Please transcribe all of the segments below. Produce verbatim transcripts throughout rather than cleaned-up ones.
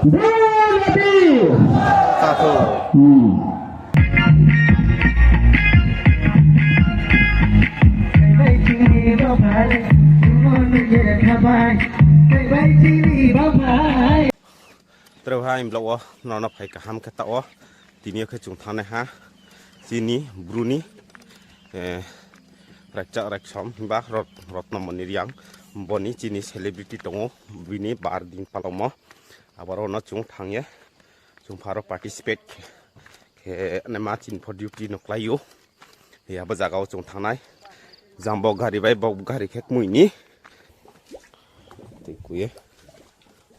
Bru Jati! Satu. Hmm. Tre ha aini vlog wo nono phai kaham khe taoh wo. Tini yo khe chung thanngnai ha chini Bru ni, eh, Raikchak Raiksom himba Rot-, Rotnomoni Reang, bo ni chini celebrity tong ou, bini bar din palangmo. Aboro no chung thanng ye, chung pharo participate khe, khe naima chini pho duty no klái ou. Abo zaga wo chung thanngnai. Jang bo gari bai, bo gari khe kmui ni. Tui kui ye.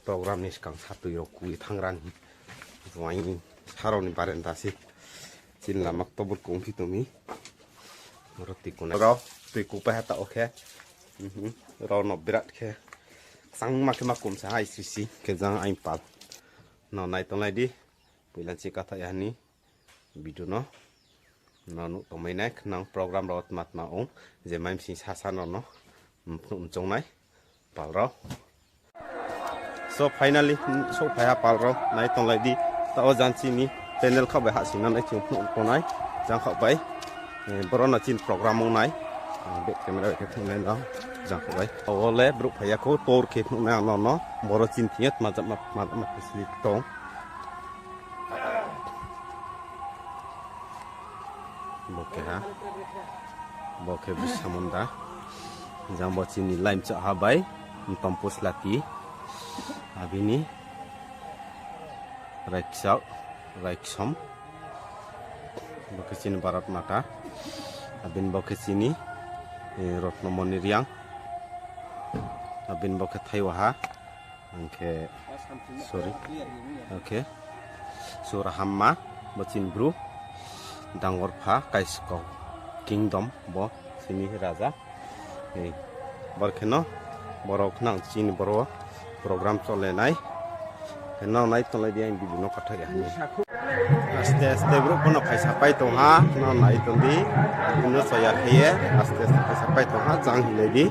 Program ni skang sa tui rao kui ye thanng ra ni. Uaing sa rao ni barenda se. Chini lama kto bur kong phi tong mi. Oro tui kunai rao, tui kupai ha taoh wo khe. Mhm. Rao no birat khe. Kchangma khe ma kumsa ha I C C. Khe jang aini pal. No nai tonglai di. Poila ni si katha ya ni. Video no. No nuh tongmai nai khnang program rao tma tma ong. Je mai msing sasa no no. Mphnuh mchong nai. Pal rao. So finally, so phai ha pal rao, nai tonglai di. Taoh wo jang chini panel khaoh bai hahsoing nai chung phnuh tongnai, jang khaoh bai. Eh, boro no chini program ong nai. Eh, back camera bai khe phnuh nai no, jang khaoh bai. Taoh wo le brouh phai ya khou, tor khe phnuh nai ang no no. Boro chini thing yo tma jama, tma jama facility tong. Bo keha. Bo khe Birsa Munda. Jang bo chini laimchak ha bai. Mtom Puslati. Abini Raikchak, Raiksom. Bo khe chini Bharat Mata. Abini bo khe chini, eh, Rotnomoni Reang. Abini bo khe Thaiwaha. Ang khe, sorry. Okay. Surahamma, bo chini Bru. Dangorpha, Kaiskau Kingdom, bo chini raja. Ei, bor khe no, boro khnang chini boro program chole nai. Khe no nai tonglai di ang video no kathai ya. Aste aste brouh pho no phaisa pai tong ha, no nai tong di. Bini no chaya khe ye, aste aste phaisa pai tong ha, jang hinglai di.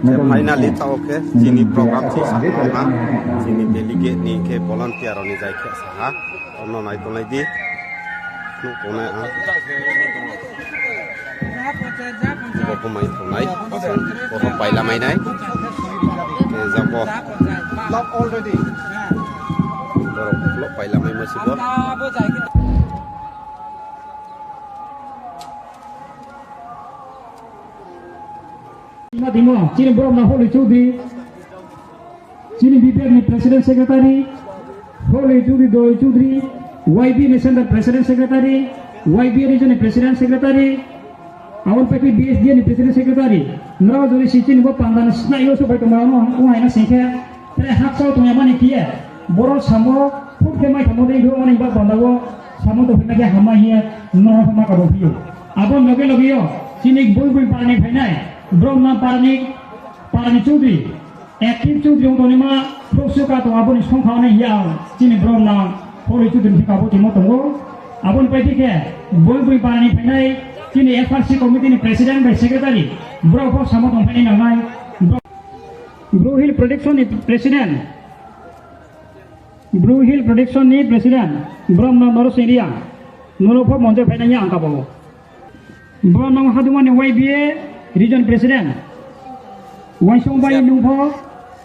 Khe finally taoh khe chini program si saknang ha, chini delegate ni khe volunteer rao ni jai khe sa ha, no nai tonglai di. Nuh tongnai ha. Bo pho mai tongnai, bo pho paila mai nai. Khe jang bo. Borok vlog paila mai mo si bo. Ima dimo, chini borok no Holi Chudri, chini B P F ni President Secretary, Holi Chudri, Doi Chudri, Y B A ni Central President Secretary, Y B A Region ni President Secretary, aboni pai khe B S D A ni President Secretary, nrao jodi si chini bo panda ni snai yo subai tongma no, ong hai na sing khe, tre hakchal tong ya mani khe ye, boro samo, phut khe mai thamo dei, ro mani ba panda wo, samo tong phima khe hamma hing ye, nrao no ma kabo phi ou. Abo loge loge yo, chini boi boi para ni phainai, brom na para ni, para ni Chudri, Active Chudri ong tongnaima, phrouh suka tong aboni songkha nai ya, chini brom na, Holi Chudri ni kabo tongmo tongo. Aboni pai khe, boi boi para ni phainai, chini F R C committee ni president bai secretary, brao pho samo tong phainai nangnai, bro-, Bru Hill Production ni president, Bru Hill Production ni president, brom na Norosing Reang, nono pho monjo phainai ya ang kabo. Brom na Haduma ni Y B A region president, Waisong bai nung pho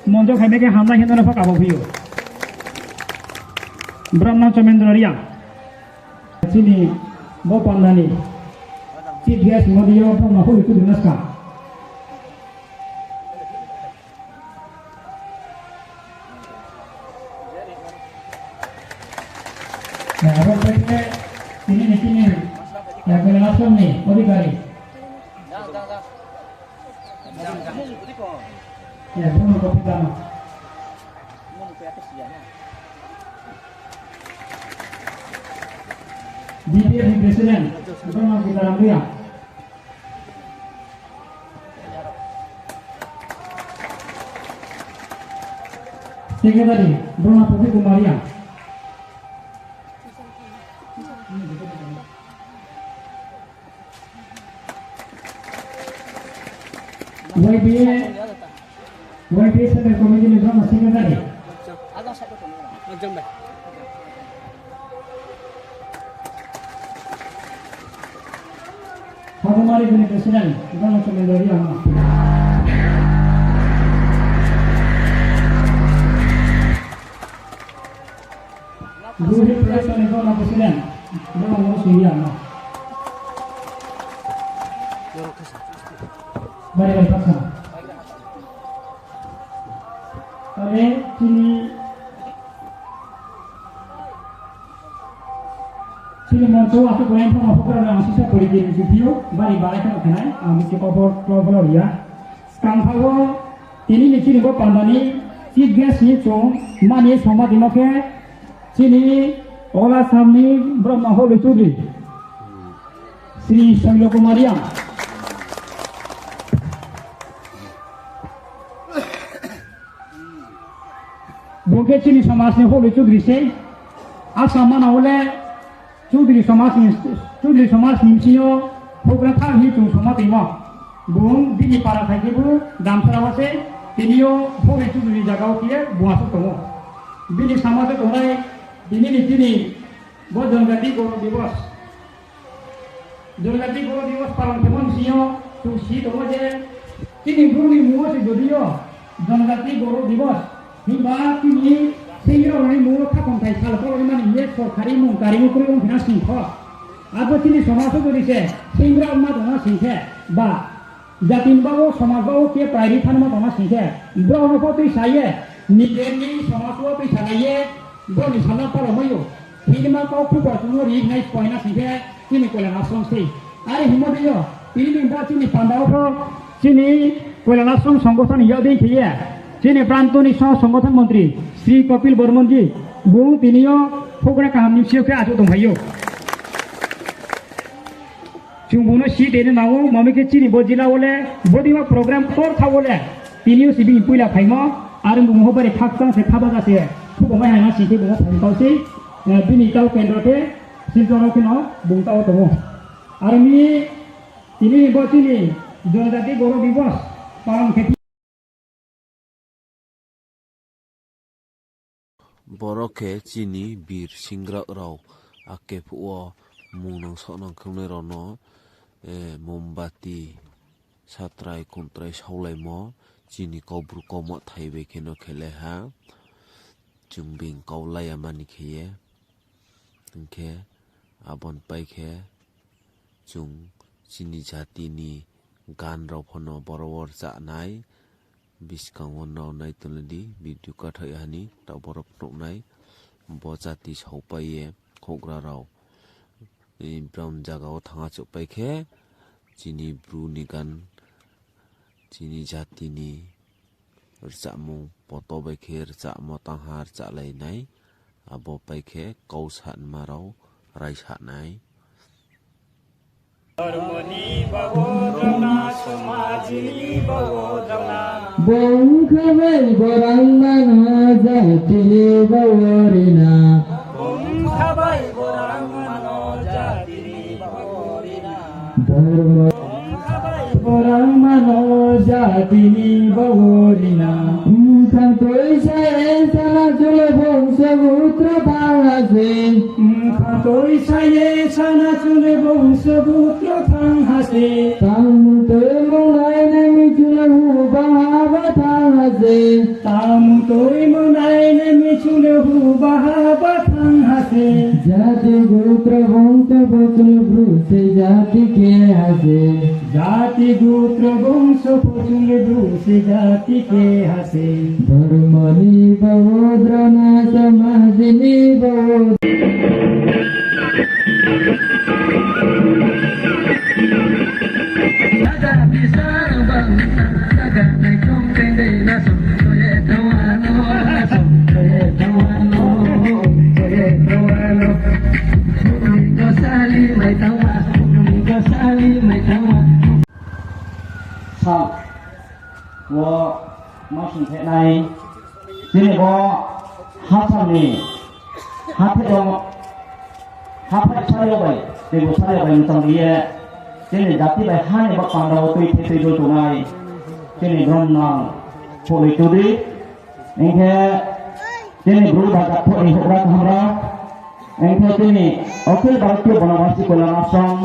monjo phainai khe hamnai hing nono pho kabo phi ou. Brom na Chomendra Reang. Chini bo panda ni chief guest modi yo brom na Holi Chudri naska. Abo pai khe tini ni tini, ya, Kailasam ni odhikari. Ya, bung no kopi tama. B P F ni president, bung no Gitaram Reang. Secretary, bung no Pradeep Kumar Reang. Y B A, Y B A Central Committee ni bung no secretary. Hagumari bini president, Dona Chomendori ama. Guru Hit Protection ni Dona president, Dona Moro Singya ama. Bari bari paksa. Tale chini, chini moncho asuk khe ang phano hokra ang sisa pori kiri siphiyo, bari barai khe khenai, ang bisi kobor kobor ria. Skang thago, tini ni chini bo panda ni chief guest ni chung mani soma dimo khe, chini Ola Sam ni Brahma Holi Chudri, Sri Soilo Kumar Riang. Bung khe chini somaj ni holi chudri sei. Asa mana wo le chudri somaj ni, chudri somaj ni bsing yo houhgra thang hing chung soma tongmo. Bung bini para thai khe bo Damsara wo sei, tini yo holi chudri ni zaga wo khe ye bung asuh tong ou. Bini sama se tongnai, tini ni chini bo Jonjati Gourob Divas. Jonjati Gourob Divas palon khemo ni bsing yo chung si tong ou je, chini Bru ni mmung wo se jodi yo Jonjati Gourob Divas himba chini senggra rao ni mmung wo khakhomthai sal kol rimani hing ye sorkari mmung karimung kroi ong khna sing kho. Abo chini somaj wo jodi se senggra ma tongna sing khe ba jati ni baoh wo, somaj baoh wo khe priority thanma tongna sing khe, brao no pho tuisa ye, nijer ni somaj wo tuisa lai ye, brao ni salna paro mai ou. Hinima kau khupa chung no ri nai spoina sing khe, chini Koilan Ashram sei. Are himo dei yo, tini ni bo chini panda wo pho, chini Koilan Ashram songothon ni yag dei khe ye, chini pranto ni song songothon montri, Sri Kapil Barman ji, bung tini yo houhgra kaham ni bsing yo khe achouh tongphai ou. Chung bung no si teni nang ou, mami khe chini bo jila wo le, bodei ma program ktor tha wo le, tini yo se bini poila phaimo, are bung ho bari khakchang se khabaja se, khubo mai hana sing khe bung wo phai kau sei, eh, bini kau kendro khe, Silchar wo khe no bung tao tong ou. Are mi tini bo chini Jonjati Gourob Divas palon khe Boro khe chini bir singgra rao ake phuh wo mung nang saoh nang khe ongnai rao no, eh, mombati satrai khumtrai saolaimo chini Kaubru kauma thai bai khe no khelai ha. Chung being kau la ya mani khe ye. Hing khe abo ni pai khe chung chini jati ni gan rao phano boro wo rchah nai. Buskang wo nrao nai tonglai di, video kathaih ha ni taoh boro phnuh nai. Bo jati saopai ye houhgra rao, eh, brao ni zaga wo thanng achouhpai khe, chini Bru ni gan, chini jati ni rchahmung poto bai khe rchahmo tangha rchahlai nai, abo pai khe kau sanma rao raisa nai. Bung kha bai borang mano jati ni baoh wo rina. Bung kha bai borang mano jati ni baoh wo rina. Borang mano jati ni baoh wo rina. Mkhang tuisa ye sana chule bongso gutro thanng ha se. Mkhang tuisa ye sana chule bongso gutro thanng ha se. Tangmung tuimung nai nai mi chule huba haba thanng ha se. Tangmung tuimung nai nai mi chule huba haba thanng ha se. Jati gutro bongso pho chule Bru se jati khe ha se. Jati gutro bongso pho chule Bru se jati khe ha se. Dhormo ni baoh wo drona, somaj ni baoh wo Sa wo ma sungkhe nai, chini bo hapsal ni, haphaih yo, haphaih sa yo bai, teibo sa yo bai mchang ye, chini jati bai ha ni bo panda wo tui thei tui dul tongnai, chini brom nang, Pholoi Chudri, hing khe, Chini Bru Bazar pho ni houhgra kaham rao, engkhe chini Akhil Bharatiya Janobasi Kalyan Ashram,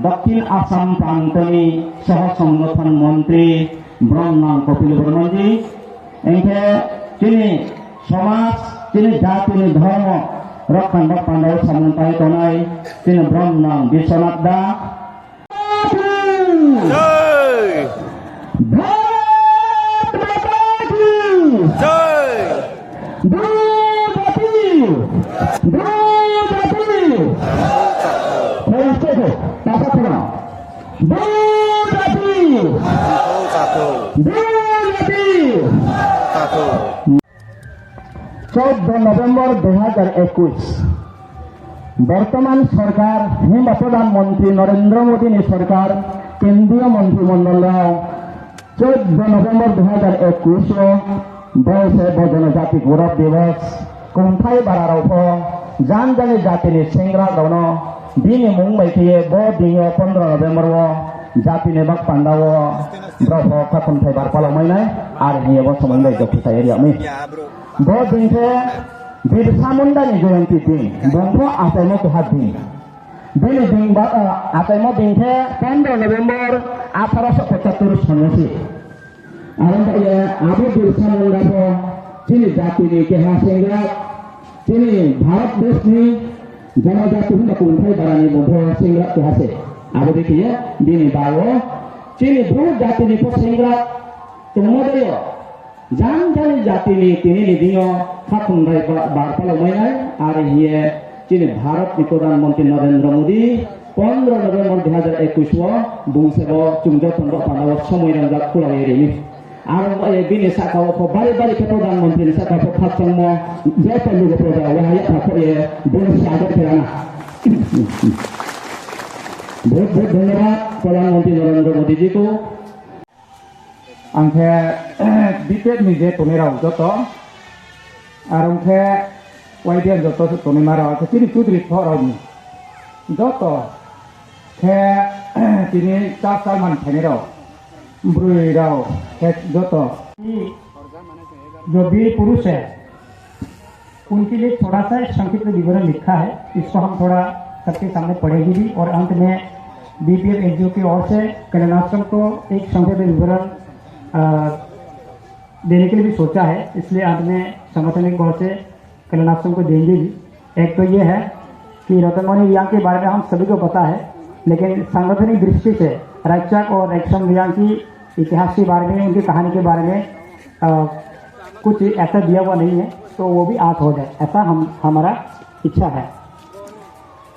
Dakhin Assam Pranta ni Soho Songgothon Montri, Bromnang Kapil Barman ji, engkhe chini somaj, chini jati ni dhormo rokha ni panda wo samung tang ye tongnai, chini Bromnang Biswanath da, जय। भारत माता की जय। ब्रू जाति, ब्रू जाति। First को पासा थोड़ा। ब्रू जाति, ब्रू जाति। চৌদ্দ নভেম্বর দুই হাজার একুশ, বর্তমান সরকার, হিমবা প্রধানমন্ত্রী নরেন্দ্র মোদী ni সরকার, কেন্দ্রীয় মন্ত্রিমণ্ডল rao চৌদ্দ নভেম্বর দুই হাজার একুশ o bo se bo জনজাতি গৌরব দিবস, kongthai bara rao pho, jan jani jati ni senggra rao no bini mung bai khe ye bo din yo পনেরো November o jati ni bak panda wo brao pho khakhumthai bar palao mai nai, are hing ye bo somoi bai jokhisa area mi. Bo din khe Birsa Munda ni Jayanti din, bung pho achaimo keha din. Bini din ba, ah, achaimo din khe পনেরো নভেম্বর আঠারোশো পঁচাত্তর song wo se. Aro bai ye abo Birsa Munda pho chini jati ni keha senggra, chini Bharat desh ni jonojati himba kongthai bara ni bung pho senggra keha se. Abo dei khe ye bini ba wo chini Bru jati ni pho senggra tongmo dei yo, jan jani jati ni tini ni din yo khakhumthai ba-, bar palao mai nai, are hing ye chini Bharat ni Pradhan Mantri Narendra Modi পনেরো নভেম্বর দুই হাজার একুশ o bung se bo chung joto ni panda wo somoi rangjak khulao ye ri mi. Aro bai ye bini sahka wo pho bari bari khe Pradhan Mantri ni sahka pho khakchangmo joto lugo proja wo ha yapha kho ye bung se agar khe rana. बहुत बहुत धन्यवाद प्रधानमंत्री नरेंद्र मोदी जी को। Ang khe B P F ni je tongnai rao joto, aro khe Y T F joto se tongnaima rao, ang khe chini chudri pho rao ni joto khe tini chá chá man phainai rao, broi rao khe joto. जो वीर पुरुष है, उनके लिए थोड़ा सा संक्षिप्त विवरण लिखा है, इसको हम थोड़ा सबके सामने पढ़ेंगे भी और अंत में B P F N G O की ओर से कल्याणाश्रम को एक संक्षिप्त विवरण, अ, देने के लिए भी सोचा है, इसलिए अंत में संगठन की ओर से कल्याणाश्रम को देंगे भी। एक तो ये है कि रतनमणि रियांग के बारे में हम सभी को पता है, लेकिन सांगठनिक दृष्टि से रक्षक और रेक्सम रियांग की इतिहास के बारे में, उनकी कहानी के बारे में, अ, कुछ ऐसा दिया हुआ नहीं है, तो वो भी आज हो जाए, ऐसा हम, हमारा इच्छा है।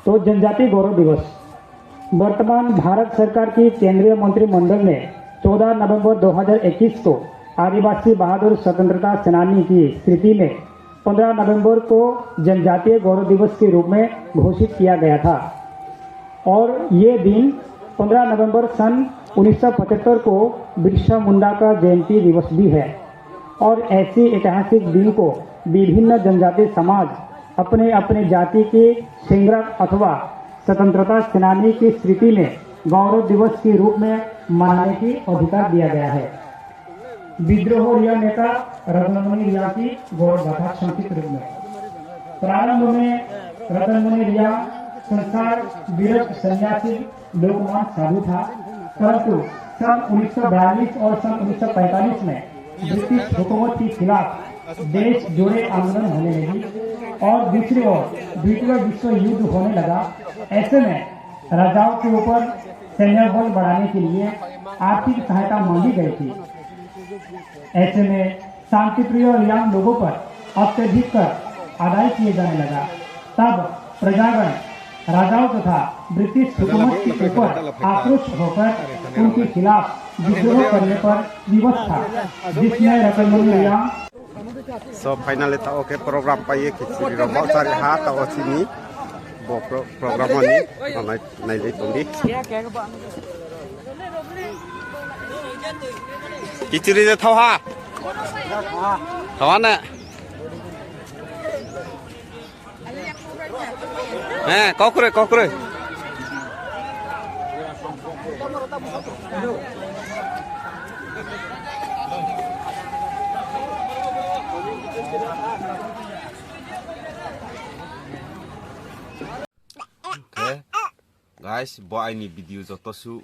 तो जनजाति गौरव दिवस, वर्तमान भारत सरकार की केंद्रीय मंत्रिमंडल ने चौदह नवंबर दो हज़ार इक्कीस को आदिवासी बहादुर स्वतंत्रता सेनानी की स्मृति में पन्द्रह नवंबर को जनजातीय गौरव दिवस के रूप में घोषित किया गया था और ये दिन पन्द्रह नवंबर सन उन्नीस सौ पचहत्तर को बिरसा मुंडा का जयंती दिवस भी है। और ऐसे ऐतिहासिक दिन को विभिन्न जनजाति समाज अपने अपने जाति के संग्राम अथवा स्वतंत्रता सेनानी की स्मृति में गौरव दिवस के रूप में मनाने की अधिकार दिया गया है। विद्रोह रियांग नेता रतनमणि रियांग की गौरव गाथा संक्षिप्त रूप में। प्रारंभ में रतनमणि रियांग संसार विरक्त सन्यासी लोकमान साधु था, परंतु सन उन्नीस सौ बयालीस और सन उन्नीस सौ पैंतालीस में ब्रिटिश हुकूमत के खिलाफ देश जोड़े आंदोलन होने लगी और दूसरी ओर द्वितीय विश्व युद्ध होने लगा। ऐसे में राजाओं के ऊपर सैन्य बल बढ़ाने के लिए आर्थिक सहायता मांगी गई थी। ऐसे में शांतिप्रिय रियांग लोगों पर अत्यधिक कर आदाय किए जाने लगा। तब प्रजागण राजाओं तथा ब्रिटिश हुकूमत के ऊपर आक्रोश होकर उनके खिलाफ विद्रोह करने पर विवश था, जिसमें रतनमणि Reang So, finally, taoh khe program pai ye khichiri rao bahcha ri ha, taoh wo chini bo pro-, program wo ni, nai, nai lai tong di. Khichiri de thao ha? Thao ha ne? He, kau kroi, kau kroi. Bo aini video joto suh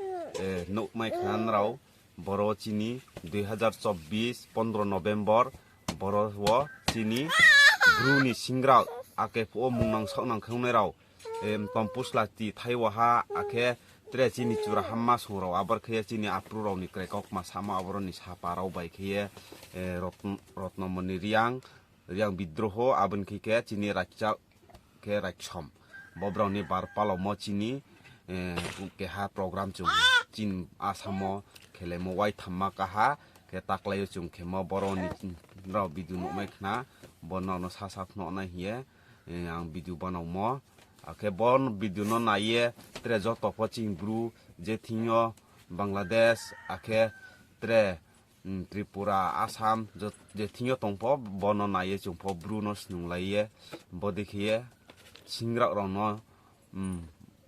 nuhmai khna nrao, boro chini dui hazar chobbish pondro November, boro wo chini Bru ni singra, ake phuh wo mungnang saohnang khe ongnai rao, Tompuslati thai wo ha, akhe tre chini chura hamma song rao, abor khe ye chini apru rao ni krai kaukma samo aboro ni sapa rao bai khe ye, Rotnomoni Reang, Reang bidroho, abo ni khe khe chini Raikcha khe Raiksom. Bo brao ni bar palaomo chini, keha program chung chini Assam wo khelaimo waithamma kaha, khe taklai yo chung khemo boro ni, nrao video nuhmai khna, bo nrao no sasa phnuh nai hing ye, ang video banaomo. Akhe bo video no nai ye tre joto pho chini Bru, je thing yo Bangladesh, akhe tre Tripura, Assam, je thing yo tong pho, bo no nai ye chung pho Bru no snunglai ye, bodei khe ye singra rao no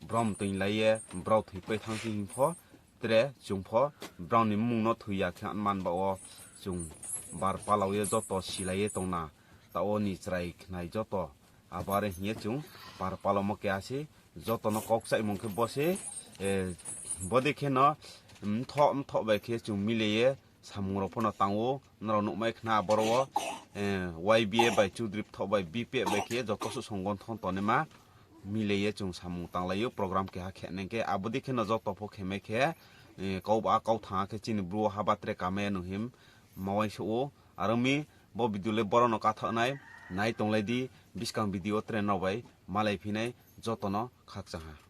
brom toinglai ye, brao thoipai thanng si hing pho, tre chung pho brao ni mmung no thoi ya khe man baoh wo chung bar palao ye joto silai ye tong na. Taoh wo ni chrai khnai joto. Abo are hing ye chung bar palaomo keha se, joto no kau kchaihmung khe bo se, bodei kheno mthoh mthoh bai khe chung mile ye samung rao pho no tang ou, nrao nuhmai khna aboro wo, YBA bai Chudri Pthoh bai BPF bai khe joto suh songothon tongnaima mile ye chung samung tanglai ou, program keha khe nai khe, abo dei kheno joto pho khe mai khe, kau ba kau thanng khe chini Bru wo haba tre kamai ya nung him ma uaingsouh ou. Are ong mi, bo video le boro no kathaoh nai, nai tonglai di, buskang video wo tre nrao bai malai phi nai, joto no khakchang ha.